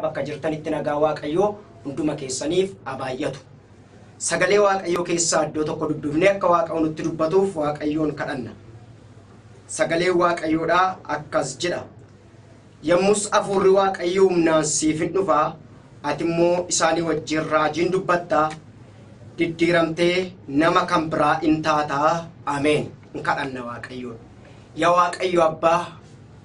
Bakka jirtanitti nagaa Waaqayyoo hunduma keessaniif haa baay'atu. Sagalee Waaqayyoo keessaa iddoo tokko dubbifnee akka Waaqayyo nutti dubbatuuf Waaqayyoon kadhanna. Sagalee Waaqayyoodhaa akkas jedha. Yommus hafuurri Waaqayyoo humnaan siif hin dhufaa, ati immoo isaanii wajjin raajiin dubbattaa, diddiiramtee nama kan biraa in taataa. Ameen. In kadhanna Waaqayyoon. Yaa Waaqayyo Abbaa,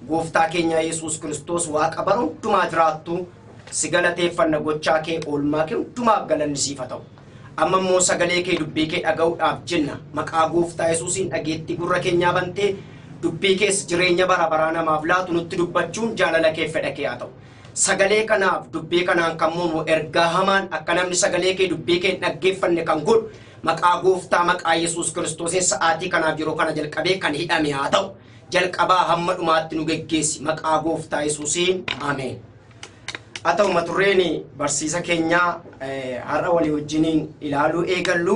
Gooftaa keenya Yesuus Kiristoos, Waaqa bara hundumaa jiraattu, si galateeffanna. Gochaa kee, oolmaa kee hundumaaf galanni siif haa ta'u. Amma immoo sagalee kee, dubbii kee dhaga'uudhaaf jenna. Maqaa Gooftaa Yesuusiin dhageettii gurra keenyaa bantee dubbii kees jireenya bara baraa namaaf laatu nutti dubbachuun jaalala kee, fedha kee haa ta'u. Sagalee kanaaf dubbii kanaan kan mormu ergaa hamaan akka namni sagalee kee, dubbii kee hin dhaggeeffanne kan godhu, maqaa Gooftaa, maqaa Yesuus Kiristoosiin sa'aatii kanaaf yeroo kana jalqabee kan hidhame haa ta'u. Jalqabaa hamma dhumaatti nu geggeessi, maqaa Gooftaa Yesuusiin, ameen. Haa ta'u, mata dureen barsiisa keenyaa har'a walii wajjiniin ilaaluu eegallu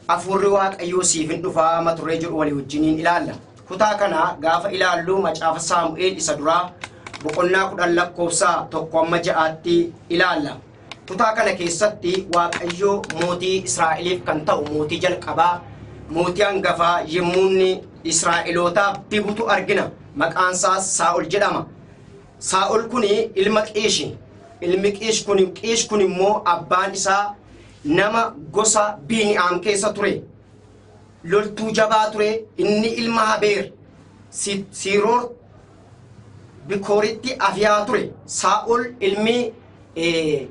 "Hafuurri Waaqayyoo siif hin dhufaa" mata duree jedhu walii wajjiniin ilaalla. Kutaa kana gaafa ilaallu Macaafa Saamu'eel isa duraa boqonnaa 10 lakkoofsa 1 amma 6tti ilaalla. Kutaa kana keessatti Waaqayyoo mootii Israa'eliif kan ta'u, mootii jalqabaa, mootii hangafaa yommuu inni Israa'elootaaf dibutu argina. Maqaan isaas Saa'ol jedhama. Saa'ol kun ilma Qiishi. Ilmi Qiish kun immoo abbaan isaa nama gosa Biini'aam keessa ture. Loltuu jabaa ture. Inni ilma Habeer Siiroor Bikooritti Afiyaa ture. Saa'ol ilmi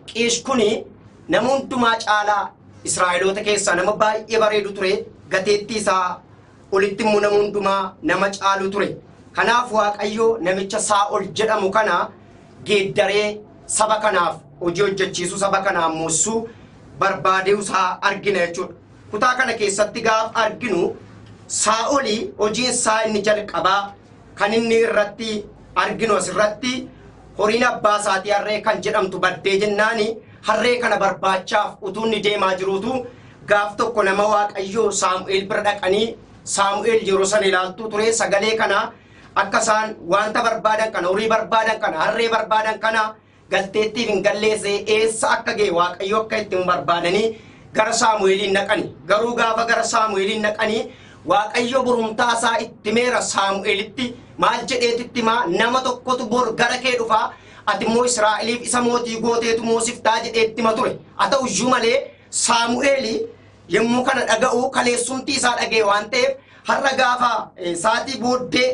Qiish kun nama hundumaa caalaa Israa'eloota keessaa nama baay'ee bareedu ture. Gateettii isaa olitti immoo nama hundumaa nama caalu ture. Kanaaf Waaqayyo namicha Saa'ol jedhamu kana geeddaree saba kanaaf hojii hojjechiisuu, saba kanaaf moossuu barbaadee isaa argina jechuudha. Kutaa kana keessatti gaaf arginu Saa'oli hojiin isaa inni jalqabaa kan inni irratti arginu asirratti horiin abbaa isaatii harree kan jedhamtu baddee jennaani, harree kana barbaachaaf utuu inni deemaa jiruutu gaaf tokko nama Waaqayyoo Saamu'eel bira dhaqanii, Saamu'eel yeroo sana ilaaltuu ture, sagalee kana akka isaan wanta barbaadan kana, horii barbaadan kana, harree barbaadan kana galteettiif hin galleesse, eessa akka ga'e Waaqayyo akka itti barbaadanii gara Saamu'eeliin naqani. Garuu gaafa gara Saamu'eeliin naqanii, Waaqayyo borumtaa isaa itti meera Saamu'eelitti. Maal jedheetitti himaa? Nama tokkotu bor gara kee dhufaa, ati immoo Israa'eliif isa mootii gooteetu moosiftaa jedheetti hima ture. Haa ta'u iyyuu malee Saamu'eeli yommuu kana dhaga'u, kaleessumtii isaa dhaga'e waan ta'eef, har'a gaafa sa'aatii booddee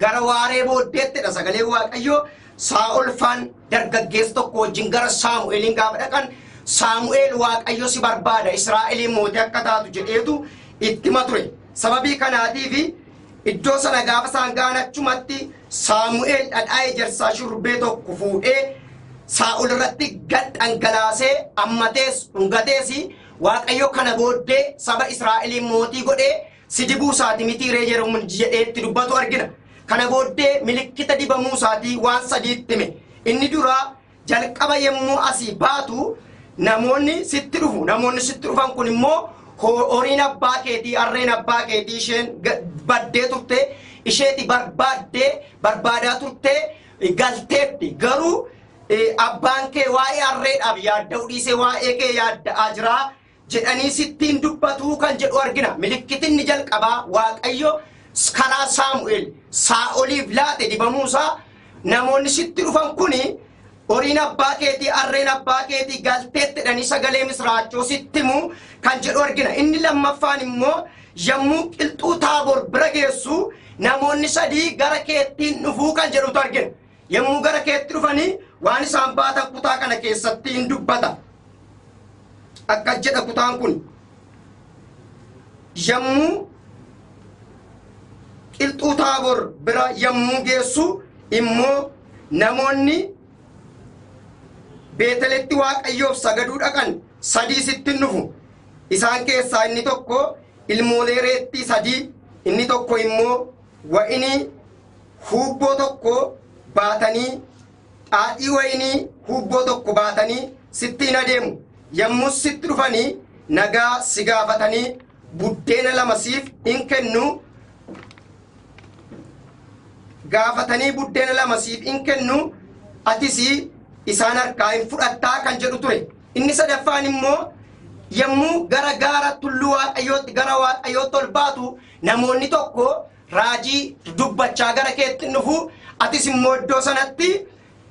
gara waaree booddeettidha sagalee Waaqayyoo, Saa'ol faan dargaggeessa tokko wajjin gara Saamu'eeliin gaafa dhaqan, Saamu'eel "Waaqayyo si barbaada, Israa'eliin mootii akka taatu" jedheetu itti hima ture. Sababii kanaatiif iddoo sana gaafa isaan ga'an achumatti Saamu'eel dhadhaa ejersaa shurrubbee tokko fuudhee Saa'ol irratti gad dhangalaasee, ammatees dhungatees, "Waaqayyo kana booddee saba Israa'eliin mootii godhee si dibuu isaati mitii ree?" jedheetti dubbatu argina. Kana booddee milikkita dibamuu isaatii waan sadiitti hime. Inni duraa, jalqaba yommuu asii baatu namoonni sitti dhufu. Namoonni sitti dhufan kun immoo horiin abbaa keetii, harreen abbaa keetii isheen baddee turte, isheeti barbaaddee barbaadaa turte galteetti. Garuu abbaan kee waa'ee harreedhaaf yaadda'uu dhiisee waa'ee kee yaadda'aa jira jedhanii sittiin dubbatu kan jedhu argina. Milikkitinni jalqabaa Waaqayyo karaa Saamu'eel Saa'oliif laate dibamuusaa, namoonni sitti dhufan kuni horiin abbaa keetii, harreen abbaa keetii galteetti jedhanii sagalee misraachoo sitti himu kan jedhu argina. Inni lammaffaan immoo yommuu qilxuu Taaboor bira geessu namoonni sadii gara keettiin dhufuu kan jedhutu argina. Yommuu gara keetti dhufanii waan isaan baatan kutaa kana keessatti hin dubbata. Akkas jedha kutaan kun. Yommuu qilxuu Taaboor bira yommuu geessu immoo namoonni Beetelitti Waaqayyoof sagaduu dhaqan sadii sitti dhufu. Isaan keessaa inni tokko ilmoolee reettii sadii, inni tokko immoo wa'inii huubboo tokko baatanii, xaadhii wayinii huubboo tokko baatanii sitti hin adeemu. Yommuu sitti dhufanii nagaa si gaafatanii buddeena lama siif hin kennu. Gaafatanii buddeena lama siif hin kennu. Atis isaan harkaa hin fudhattaa kan jedhu ture. Inni sadaffaan immoo yommuu gara gaara tulluu Waaqayyootti gara Waaqayyootti ol baatu namoonni tokko raajii dubbachaa gara keetti dhufu, atis immoo iddoo sanatti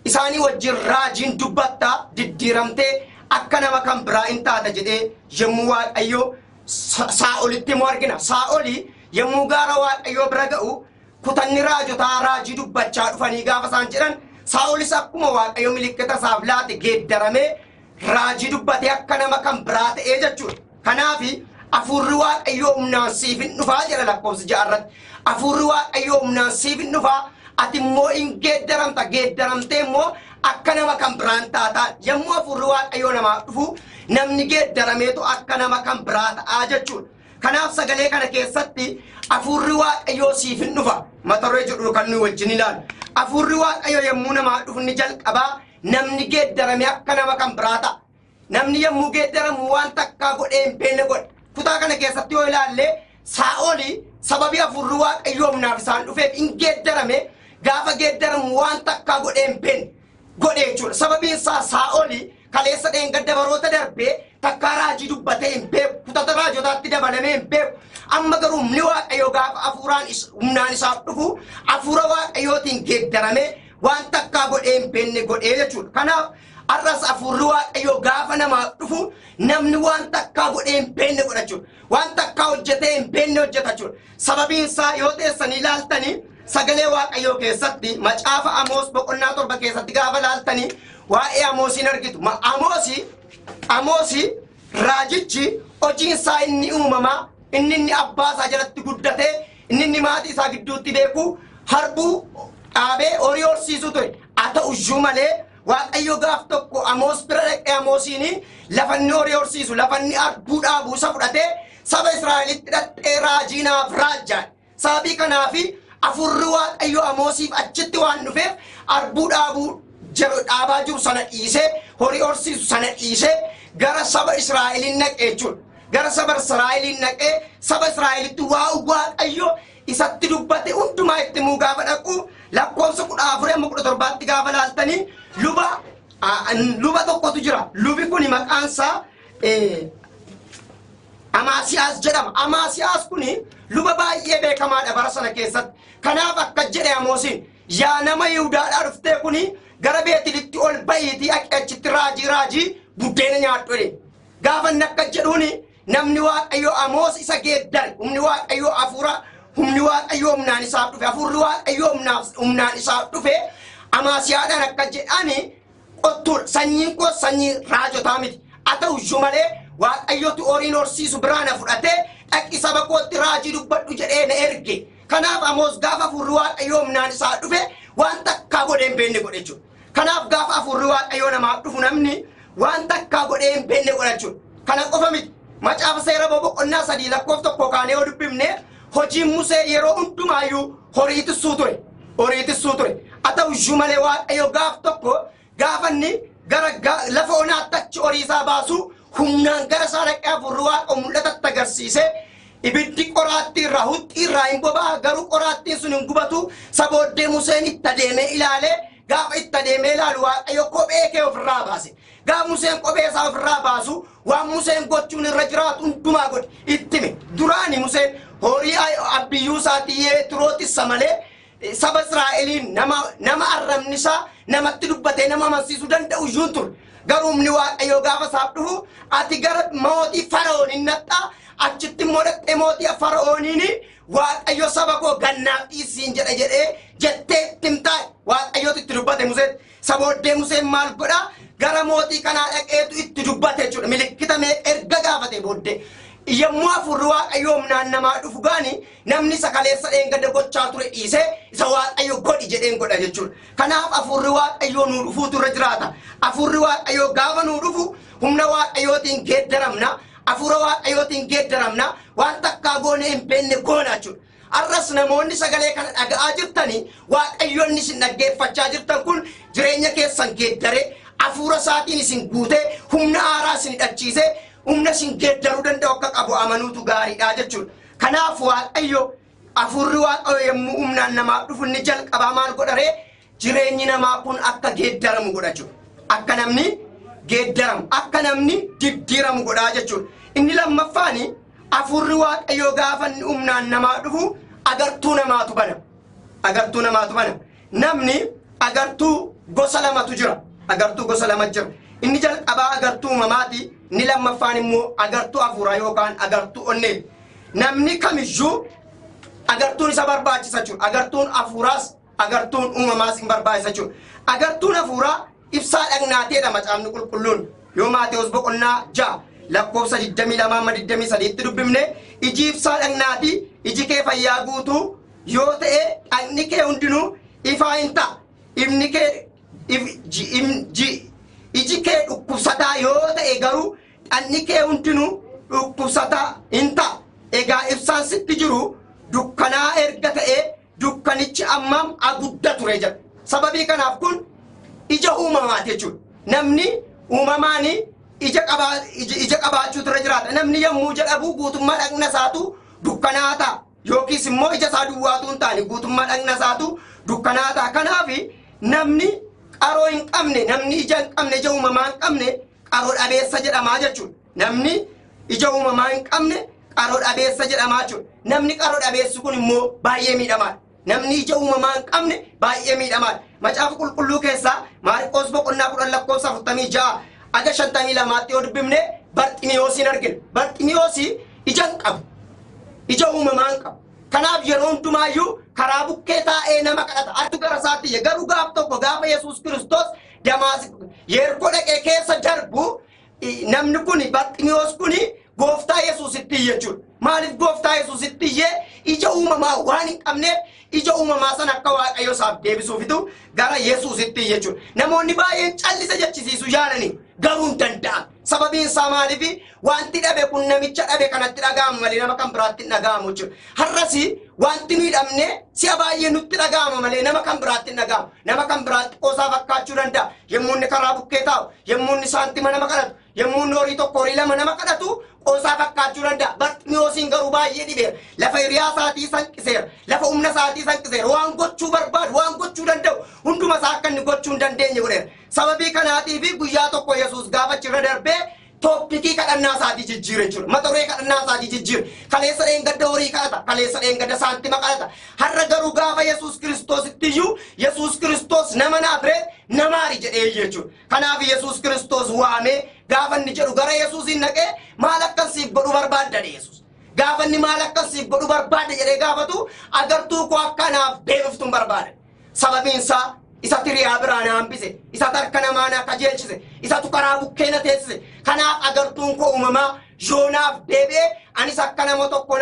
isaanii wajjin raajiin dubbattaa diddiiramtee akka nama kan biraa hin taata jedhee yommuu Waaqayyo Saa'olitti immoo argina. Saa'oli yommuu gaara Waaqayyoo bira ga'u kutanni raajotaa raajii dubbachaa dhufanii gaafa isaan jedhan Saa'olis akkuma Waaqayyo milikkita isaaf laate geeddaramee raajii dubbatee akka nama kan biraa ta'ee jechuudha. Kanaaf hafuurri Waaqayyoo humnaan siif hin dhufaa jedha lakkoofsa 6 irratti. Hafuurri Waaqayyoo humnaan siif hin dhufaa, ati immoo hin geeddaramta, geeddaramtee immoo akka nama kan biraan taataa. Yommuu hafuurri Waaqayyoo namaaf dhufu namni geeddarameetu akka nama kan biraa ta'aa jechuudha. Kanaaf sagalee kana keessatti hafuurri Waaqayyoo siif hin dhufa mata duree jedhu kan nuyi wajjin ilaalu. Hafuurri Waaqayyoo yommuu namaa dhufu ni jalqabaa namni geeddarame akka nama kan biraa ta'a. Namni yommuu geeddaramu waan takkaa godhee hin beekne godhe. Kutaa kana keessatti yoo ilaalle Saa'oli sababii hafuurri Waaqayyoo humnaaf isaan dhufeef hin geeddarame, gaafa geeddaramu waan takkaa godhee hin beekne godhe jechuudha. Sababiin isaa Saa'oli kaleessa dheengadda baroota darbee takkaa raajii dubbatee hin beeku, kutata raajotaatti dabalamee hin beeku. Amma garuu humni Waaqayyoo gaafa hafuuraan humnaan isaaf dhufu hafuura Waaqayyootiin geeddaramee waan takkaa godhee hin beekne godhee jechuudha. Kanaaf har'as hafuurri Waaqayyoo gaafa namaaf dhufu namni waan takkaa godhee hin beekne godha jechuudha. Waan takkaa hojjetee hin beekne hojjeta jechuudha. Sababiin isaa yoo teessanii ilaaltanii sagalee Waaqayyoo keessatti macaafa Amoos boqonnaa 7 keessatti gaafa ilaaltanii waa'ee Amoosiin argitu. Amoosi raajichi hojiin isaa inni uumamaa, inni abbaa isaa jalatti guddatee, inni maatii isaa gidduutti beeku harbuu dhaabee horii horsiisuu ture. Haa ta'u iyyuu malee Waaqayyo gaaf tokko Amoos bira dhaqee Amoosiin lafa inni horii horsiisu, lafa inni harbuu dhaabu isa fudhatee saba Israa'elitti dhaqee raajii naaf raajjaa. Sababii kanaafi hafuurri Waaqayyo Amoosiif achitti waan dhufeef harbuu dhaabuu dhaabaa jiru sana dhiisee horii horsiisu sana dhiisee gara saba Israa'eliin naqee jechuudha. Gara saba Israa'eliin naqee saba Israa'elitti waa Waaqayyo isatti dubbate hundumaa itti himuu gaafa dhaqu lakkoofsa 14 amma 17tti gaafa laaltanii luba tokkotu jira. Lubi kuni maqaan isaa Amaasiyaas jedhama. Amaasiyaas kuni luba baay'ee beekamaadha bara sana keessatti. Kanaaf akka jedhe Amoosiin, yaa nama Yihudaadhaa dhuftee kuni gara Beetilitti ol ba'iitii aqi achitti raajii buddeena nyaadhu jedhe. Gaafa inni akka jedhuuni namni Waaqayyoo Amoos isa geeddare. Humni Waaqayyoo hafuura, humni Waaqayyoo humnaan isaaf dhufe, hafuurri Waaqayyoo humnaan isaaf dhufe Amaasiyaadhaan akka jedhani qottuudha. Sanyiin koo sanyii raajotaa miti. Haa ta'u iyyuu malee Waaqayyotu horiin horsiisu biraa na fudhatee dhaqi saba kootti raajii dubbadhu jedhee na erge. Kanaaf Amoos gaafa hafuurri Waaqayyoo humnaan isaa dhufe waan takkaa godhee hin beekne godhe jechuudha. Kanaaf gaafa hafuurri Waaqayyoo namaaf dhufu namni waan takkaa godhee hin beekne godha jechuudha. Kana qofa miti. Macaafa seera boqonnaa 3 lakkoofsa 1 kaanee yoo dubbifne hojiin Musee yeroo hundumaayyuu horii tissuu ture. Horii tissuu ture. Haa ta'u iyyuu malee Waaqayyo gaaf tokko gaafa inni gara lafa onaatti achi horii isaa baasu humnaan gara isaa dhaqee hafuurri Waaqa mul'atatti agarsiise. Ibiddi qoraattii irraa huxxii irraa hin boba'a, garuu qoraattiin sun hin gubatu. Sabooddee Museen itti adeemee ilaalee gaafa itti adeemee ilaalu Waaqayyo kophee kee ofirraa baase. Gaafa Museen kophee isaa ofirraa baasu waan Museen gochuun irra jiraatu hundumaa godhe itti hime. Duraani Museen horii abbiyyuu isaatii Yeetiroo tissa malee saba Israa'eliin nama arrabni isaa namatti dubbatee nama amansiisuu danda'u iyyuu hin turre. Garuu humni Waaqayyoo gaafa isaaf dhufu ati gara mootii Fara'oon hin naqxaa, achitti immoo dhaqxee mootii Fara'ooniin Waaqayyo saba koo gannaaf dhiisiin jedha jedhee jettee itti himtaa. Waaqayyootu itti dubbate Museen. Sabooddee Museen maal godhaa? Gara mootii kanaa dhaqeetu itti dubbate jechuudha. Milikkita mee erga gaafate booddee. Yommuu hafuurri Waaqayyoo humnaan namaa dhufu gaani namni isa kaleessa dheengadda gochaa ture dhiisee isa Waaqayyo godhi jedheen godha jechuudha. Kanaaf hafuurri Waaqayyoo nuu dhufuutu irra jiraata. Hafuurri Waaqayyoo gaafa nuu dhufu humna Waaqayyootiin geeddaramna. Hafuura Waaqayyootiin geeddaramna. Waan takkaa goone hin beekne goona jechuudha. Har'as namoonni sagalee kana dhaga'aa jirtanii Waaqayyoonni isin dhaggeeffachaa jirtan kun jireenya keessan geeddaree hafuura isaatiin isin guutee humna haaraa isin hidhachiisee humna isin geeddaruu danda'u akka qabu amanuutu gaariidha jechuudha. Kanaaf Waaqayyo hafuurri Waaqayyo yommuu humnaan namaaf dhufu inni jalqabaa maal godha ree? Jireenyi namaa kun akka geeddaramu godha jechuudha. Akka namni geeddaramu, akka namni diddiiramu godhaa jechuudha. Inni lammaffaan hafuurri Waaqayyoo gaafa inni humnaan namaa dhufu agartuu namaatu bana. Agartuu namaatu bana. Namni agartuu gosa lamatu jira. Agartuu gosa lama jira. Inni jalqabaa agartuu uumamaati. Inni lammaffaan immoo agartuu hafuuraa yookaan agartuu onneeti. Namni kamiyyuu agartuun isa barbaachisa jechuudha. Agartuun hafuuraas agartuun uumamaas hin barbaachisa jechuudha. Agartuun hafuuraa ibsaa dhagnaateedha macaafni qulqulluun. Yoo Maatewos boqonnaa 6 lakkoofsa 22-23 dubbifne, iji ibsaa dhagnaati, iji kee fayyaa guutuu yoo ta'e dhagni kee hundinuu ifaa hin ta'a. Ifni kee iji kee dhukkubsataa yoo ta'e garuu dhagni kee hundinuu dhukkubsataa hin ta'a. Egaa ibsaan sitti jiru dukkanaa erga ta'e dukkanichi ammam agudda ture jedha. Sababii kanaaf kun ija uumamaati jechuudha. Namni uumamaan ija qabaachuu ture jiraata. Namni yommuu jedhamu guutummaa dhagna isaatu dukkanaa ta'a. Yookiis immoo ija isaa duwwaatu hin taane guutummaa dhagna isaatu dukkanaa ta'a. Kanaaf namni qaroo hin qabne, namni ija hin qabne, ija uumamaa hin qabne qaroo dhabeessa jedhamaa jechuudha. Namni ija uumamaa hin qabne qaroo dhabeessa jedhamaa jechuudha. Namni qaroo dhabeessi kun immoo baay'ee miidhamaadha. Namni ija uumamaa hin qabne baay'ee miidhamaadha. Macaafa qulqulluu keessaa Maarqos boqonnaa 10 lakkoofsa 46 aga 52 yoo dubbifne Barximiyoosiin argina. Barximiyoosii ija hin qabu. Ija uumamaa hin qabu. Kanaaf yeroo hundumaayyuu karaa bukkee taa'ee nama kadhata. Artu gara isaatti iyya. Garuu gaaf tokko gaafa Yesuus Kiristoos Damaas Yerikoo dhaqee keessa darbu namni kun Barximiyoos kun gooftaa Yesuusitti iyya jechuudha. Maaliif gooftaa Yesuusitti iyyee? Ija uumamaa waan hin qabneef ija uumamaa sana akka Waaqayyo isaaf deebisuufitu gara Yesuusitti iyya jechuudha. Namoonni baay'een callisa jechisiisu yaalanii garuu hin danda'an. Sababiin isaa maaliif? Wanti dhabe kun namicha dhabe kanatti dhaga'amu malee nama kan biraatti hin dhaga'amu jechuudha. Har'as wanti nuyi dhabne si'a baay'ee nutti dhaga'ama malee nama kan biraatti hin dhaga'amu. Nama kan biraatti qoosaa fakkaachuu danda'a. Yommuu inni karaa bukkee taa'u, yommuu inni saantima nama kadhatu, yommuu inni horii tokko horii lama nama kadhatu qoosaa fakkaachuu danda'a. Barximiyoosiin garuu baay'ee dhibeera. Lafa hiriyaa isaatii sanqiseera. Lafa humna isaatii sanqiseera. Waan gochuu barbaadu, waan gochuu danda'u hunduma isaa akka inni gochuu hin dandeenye godheera. Sababii kanaatiif guyyaa tokko Yesuus gaafa achirra darbee tooppikii kadhannaa isaatii jijjiire jechuudha. Mata duree kadhannaa isaatii jijjiire. Kaleessa dheengadda horii kadhata. Kaleessa dheengadda saantima kadhata. Har'a garuu gaafa Yesuus Kiristoositti iyyuu Yesuus Kiristoos nama Naazireet namaari jedhee jechuudha. Kanaaf Yesuus Kiristoos waamee gaafa inni jedhu gara Yesuusiin naqee maal akkasiif godhu barbaadda jedhe Yesuus. Gaafa inni maal akkasiif godhu barbaadda jedhee gaafatu agartuu koo akkanaaf deebiftu hin barbaada. Sababiin isaa isa tiriyaa biraa na hambise, isa harka namaa na qajeelchise, isatu karaa bukkee na teessise. Kanaaf agartuun koo uumamaa yoonaaf deebi'ee anis akka nama tokko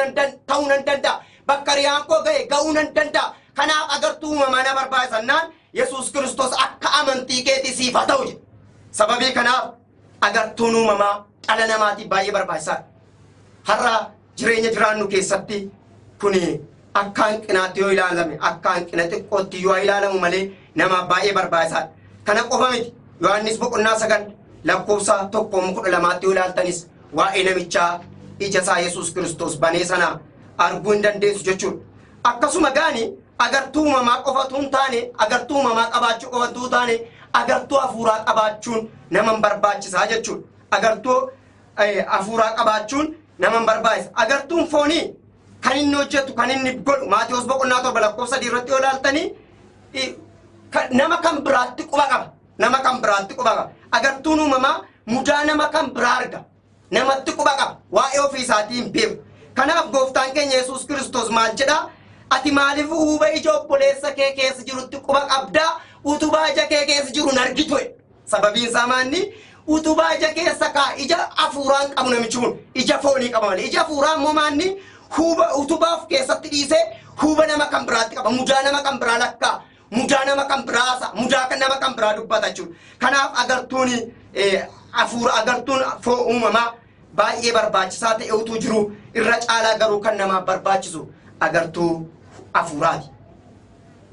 ta'uu nan danda'a. Bakka riyaan koo ga'e ga'uu nan danda'a. Kanaaf agartuu uumamaa na barbaachisannaan Yesuus Kiristoos akka amantii keetii siif haa ta'u jedhe. Sababii kanaaf agartuun uumamaa dhala namaatiif baay'ee barbaachisaadha. Har'a jireenya jiraannu keessatti kuni akka hanqinaatti yoo ilaalame, akka hanqina xiqqootti yoo ilaalamu malee namaaf baay'ee barbaachisaadha. Kana qofa miti. Yohaannis boqonnaa 9 lakkoofsa 1-12 yoo ilaaltanis waa'ee namichaa ija isaa Yesuus Kiristoos banee sana arguu hin dandeessu jechuudha. Akkasuma gaani agartuu uumamaa qofatu hin taane, agartuu uumamaa qabaachuu qofatu hin taane, agartuu hafuuraa qabaachuun nama hin barbaachisaa jechuudha. Agartuu hafuuraa qabaachuun nama hin barbaachisa. Agartuun foonii kan inni hojjetu, kan inni godhu Maatewos boqonnaa 7 lakkoofsa 3 irratti yoo ilaaltanii nama kan biraatti quba qaba. Nama kan biraatti quba qaba. Agartuun uumamaa mudaa nama kan biraa arga. Namatti quba qaba. Waa'ee ofii isaatii hin beeku. Kanaaf gooftaan keenya Yesuus Kiristoos maal jedhaa? Ati maaliif huuba ija obboleessa kee keessa jirutti quba qabdaa? Utubaa ija kee keessa jiru hin argitu. Sababiin isaa maanni? Utubaa ija keessa kaa ija hafuuraan qabu namichi kun ija foonii qaba malee. Ija hafuuraa immoo maanni? Huuba utubaa of keessatti dhiisee huuba nama kan biraatti qaba. Mudaa nama kan biraa lakkaa. Mudaa nama kan biraa haasa. Mudaa nama kan biraa dubbata jechuudha. Kanaaf agartuun hafuura agartuun foon uumamaa baay'ee barbaachisaa ta'e utuu jiru irra caalaa garuu kan namaaf barbaachisu agartuu hafuuraati.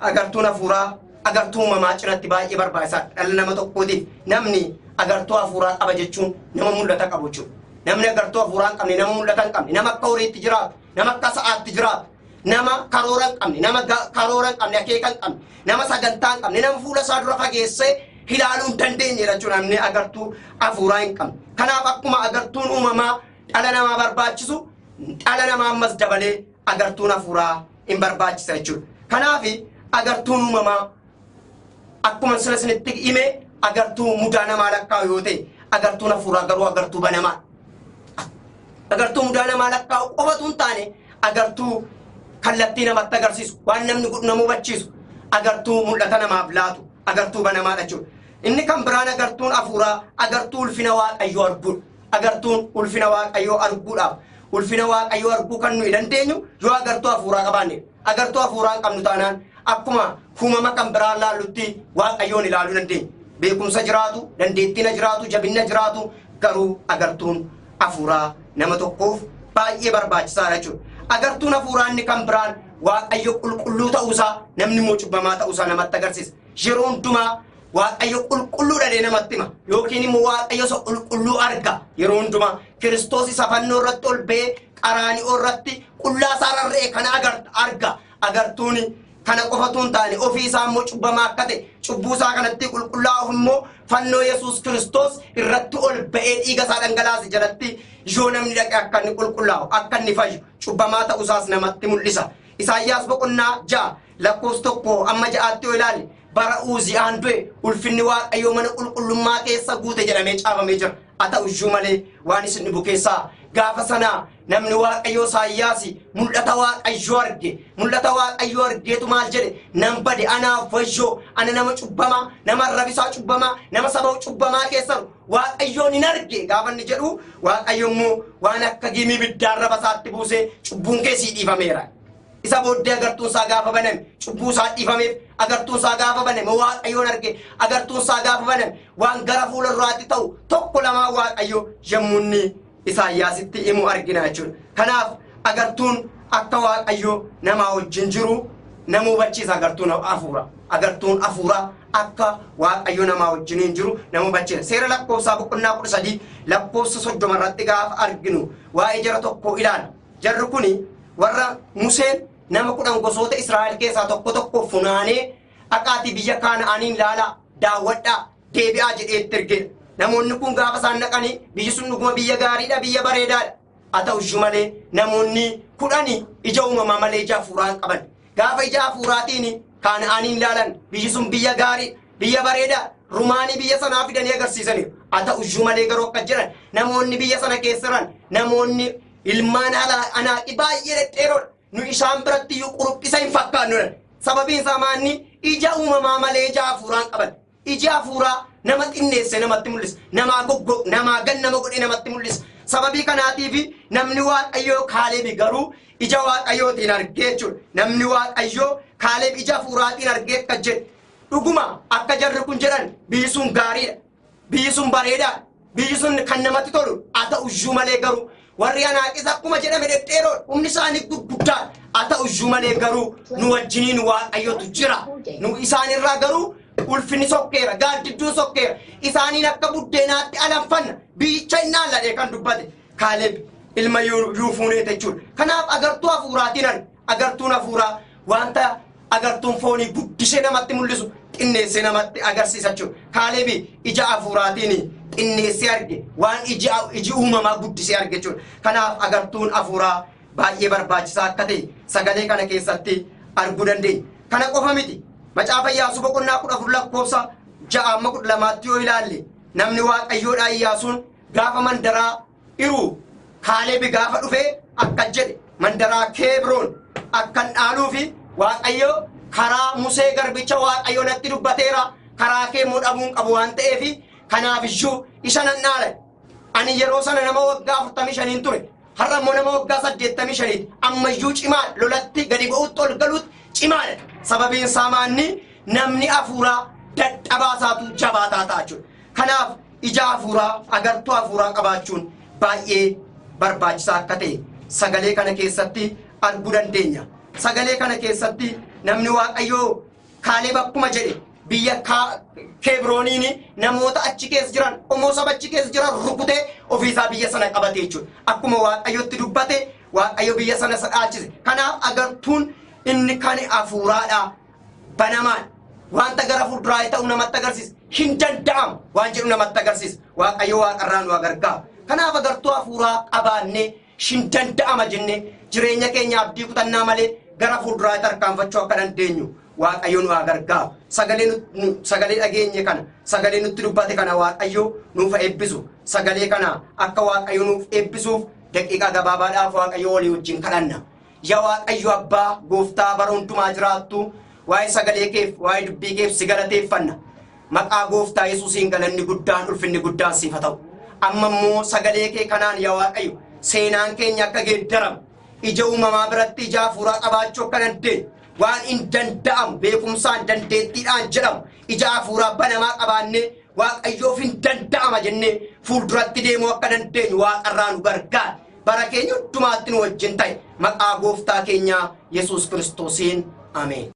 Agartuun hafuuraa agartuu uumamaa cinatti baay'ee barbaachisaadha. Dhala nama tokkootiif namni agartuu hafuuraa qaba jechuun nama mul'ata qabu jechuudha. Namni agartuu hafuuraa hin qabne nama mul'ata hin qabne, nama akka horiitti jiraatu, nama akka sa'aatti jiraatu, nama karoora hin qabne, nama karoora hin qabne, akeeka hin qabne, nama sagantaa hin qabne, nama fuula isaa dura fageessee ilaaluu hin dandeenye jechuudha namni agartuu hafuuraa hin qabne. Kanaaf akkuma agartuun uumamaa dhala namaa barbaachisu, dhala namaa ammas dabalee agartuun hafuuraa hin barbaachisa jechuudha. Kanaaf agartuun uumamaa akkuma sila isinitti hime agartuu mudaa namaa lakkaa'u yoo ta'e, agartuun hafuuraa garuu agartuu banamaa. Agartuu mudaa namaa lakkaa'u qofatu hin taane, agartuu kallattii namatti agarsiisu, waan namni godhu nama hubachiisu, agartuu mul'ata namaaf laatu, agartuu banamaadha jechuudha. Inni kan biraan agartuun hafuuraa agartuu ulfina Waaqayyoo arguudha. Agartuun ulfina Waaqayyoo arguudhaaf, ulfina Waaqayyoo arguu kan nuyi dandeenyu yoo agartuu hafuuraa qabaanne. Agartuu hafuuraa hin qabnu taanaan akkuma uumama kan biraan laallutti Waaqayyoon ilaaluu dandeenya. Beekumsa jiraatu, dandeettina jiraatu, jabinna jiraatu, garuu agartuun hafuuraa nama tokkoof baay'ee barbaachisaadha jechuudha. Agartuun hafuuraa inni kan biraan Waaqayyo qulqulluu ta'uusaa, namni immoo cubbamaa ta'uusaa namatti agarsiisa. Yeroo hundumaa Waaqayyo qulqulluu dhalee namatti hima, yookiin immoo Waaqayyo isa qulqulluu arga. Yeroo hundumaa Kiristoos isa fannoo irratti ol ba'ee qaraani'oo irratti qullaa isaa rarra'e kana arga. Agartuun kana qofatu hin taane, ofii isaa immoo cubbamaa akka ta'e, cubbuu isaa kanatti qulqullaa'uuf immoo fannoo Yesuus Kiristoos irratti ol ba'ee dhiiga isaa dhangalaase jalatti yoo namni dhaqe akka inni qulqullaa'u, akka inni fayyu, cubbamaa ta'uusaas namatti mul'isa. Isaayyaas boqonnaa 6 lakkoofsa 1 amma 6tti yoo ilaalle, bara Uuziyaan du'e ulfinni Waaqayyoo mana qulqullummaa keessa guute jedhamee caafamee jira. Haa ta'u iyyuu malee waan isin dhibu keessaa gaafa sanaa namni Waaqayyoo Isaayyaas mul'ata Waaqayyoo arge. Mul'ata Waaqayyoo argeetu maal jedhe? Nan bade, anaaf wayyoo, ana nama cubbamaa, nama arrabisaa cubbamaa, nama saba cubbamaa keessa Waaqayyoon hin arge gaafa inni jedhu, Waaqayyo immoo waan akka gimii ibiddaa arraba isaatti buusee cubbuun kee sii dhiifameera. Isa booddee agartuun isaa gaafa baname cubbuu isaa dhiifameef. Agartuun isaa gaafa baname Waaqayyoon arge. Agartuun isaa gaafa baname waan gara fuula duraatti ta'u tokko lamaa Waaqayyo yommuu inni Isaayyaasitti himu argina jechuudha. Kanaaf agartuun akka Waaqayyo namaa wajjin jiru nama hubachiisa agartuun hafuura. Agartuun hafuuraa akka Waaqayyo namaa wajjin jiru nama hubachiisa. Seera lakkoofsaa boqonnaa 13 lakkoofsa 30 irratti gaafa arginu waa'ee jara tokko ilaala. Jarri kuni warra Museen nama 10 gosoota Israa'el keessaa tokko tokko funaanee dhaqaatii biyya Kaana'aaniin ilaalaa, daawwadhaa, deebi'aa jedhee itti ergedha. Namoonni kun gaafa isaan dhaqanii biyyi sun dhuguma biyya gaariidha, biyya bareedaadha. Haa ta'u iyyuu malee namoonni 10 ija uumamaa malee ija hafuuraa hin qaban. Gaafa ija hafuuraatiin Kaana'aaniin ilaalan biyyi sun biyya gaarii, biyya bareedaa, rumaanii biyya sanaa fidanii agarsiisaniiru. Haa ta'u iyyuu malee garuu akka jedhan namoonni biyya sana keessa jiran namoonni ilmaan Anaaqii baay'ee dhedheeroodha. Nu isaan biratti iyyuu quruphisa hin fakkaannu. Sababiin isaa maanni ija uumamaa malee ija hafuuraa hin qaban. Iji hafuuraa nama xinneessee namatti mul'isa. Namaa goggo, namaa gan nama godhee namatti mul'isa. Sababii kanaatiif namni Waaqayyoo Kaalebi garuu ija Waaqayyootiin argee jechuudha. Namni Waaqayyoo Kaaleb ija hafuuraatiin argee akka jedhe, dhuguma akka jarri kun jedhan biyyi sun gaariidha. Biyyi sun bareedaadha. Biyyi sun kan namatti tolu. Haa ta'u iyyuu malee garuu warri Anaaqis akkuma jedhame dhedheeroodha. Humni isaanii gurguddaadha. Haa ta'u iyyuu malee garuu nu wajjiniin Waaqayyotu jira. Nu isaanirraa garuu ulfinni sokkeera, gaaddidduun sokkeera. Isaaniin akka buddeenaatti alanfanna. Biyyicha hin dhaalladhe kan dubbate Kaaleb ilma Yuufuunee jechuudha. Kanaaf agartuu hafuuraatiin arge. Agartuun hafuuraa wanta agartuun foonii guddisee namatti mul'isu xinneessee namatti agarsiisa jechuudha. Kaalebi ija hafuuraatiin xinneessee arge waan iji uumamaa guddisee arge jechuudha. Kanaaf agartuun hafuuraa baay'ee barbaachisaa akka ta'e sagalee kana keessatti arguu dandeenya. Kana qofa miti. Macaafa Iyyaasuu boqonnaa 14 lakkoofsa 6 amma 12tti yoo ilaalle, namni Waaqayyoodhaa Iyyaasuun gaafa mandaraa Iruu Kaalebi gaafa dhufee akka jedhe, mandaraa Keebroon akkan dhaaluu fi Waaqayyo karaa Musee garbicha Waaqayyo natti dubbateera, karaa kee immoo dhabuun qabu waan ta'eef kanaaf iyyuu isa nan dhaala. Ani yeroo sana nama waggaa 45 ture. Har'a immoo nama waggaa 85ti. Ammayyuu cimaa lolatti gadi ba'utti ol galuutti cimaadha. Sababiin isaa maanni namni hafuuraa dadhabaa isaatu jabaataa ta'a jechuudha. Kanaaf ija hafuuraa, agartuu hafuuraa qabaachuun baay'ee barbaachisaa akka ta'e sagalee kana keessatti arguu dandeenya. Sagalee kana keessatti namni Waaqayyoo Kaaleb akkuma jedhe biyya Keebrooniin namoota achi keessa jiran, qomoo saba achi keessa jiran rukutee ofiisaa biyya sana qabate jechuudha. Akkuma Waaqayyotti dubbate Waaqayyo biyya sana isa dhaalchise. Kanaaf agartuun inni kan hafuuraadha banamaan. Wanta gara fuulduraa ta'u namatti agarsiisa. Hin danda'amu waan jedhu namatti agarsiisa. Waaqayyo waaqarraa nu gargaara. Kanaaf agartuu hafuuraa qabaannee hin danda'ama jennee jireenya keenya abdii kutannaa malee gara fuulduraa tarkaanfachuu akka dandeenyu Waaqayyo nu gargaara. Sagalee dhageenye kana, sagalee nutti dubbate kana Waaqayyo nuuf eebbisu. Sagalee kana akka Waaqayyo nuuf eebbisuuf daqiiqaa gabaabaadhaaf Waaqayyo walii wajjin kadhanna. Yaa Waaqayyo Abbaa Gooftaa bara hundumaa jiraattu, waa'ee sagalee keef, waa'ee dubbii keef si galateeffanna. Maqaa Gooftaa Yesuusiin galanni guddaan, ulfinni guddaan siif haa ta'u. Amma immoo sagalee kee kanaan yaa Waaqayyo seenaan keenya akka geeddaramu, ija uumamaa biratti ija hafuuraa qabaachuu akka dandeenyu, waan hin danda'amu beekumsaan dandeettiidhaan jedhamu ija hafuuraa banamaa qabaannee Waaqayyoof hin danda'ama jennee fuulduratti deemuu akka dandeenyu waaqarraa nu gargaara. Bara keenya hundumaatti nu wajjin ta'e maqaa Gooftaa keenyaa Yesuus Kiristoosiin. Ameen.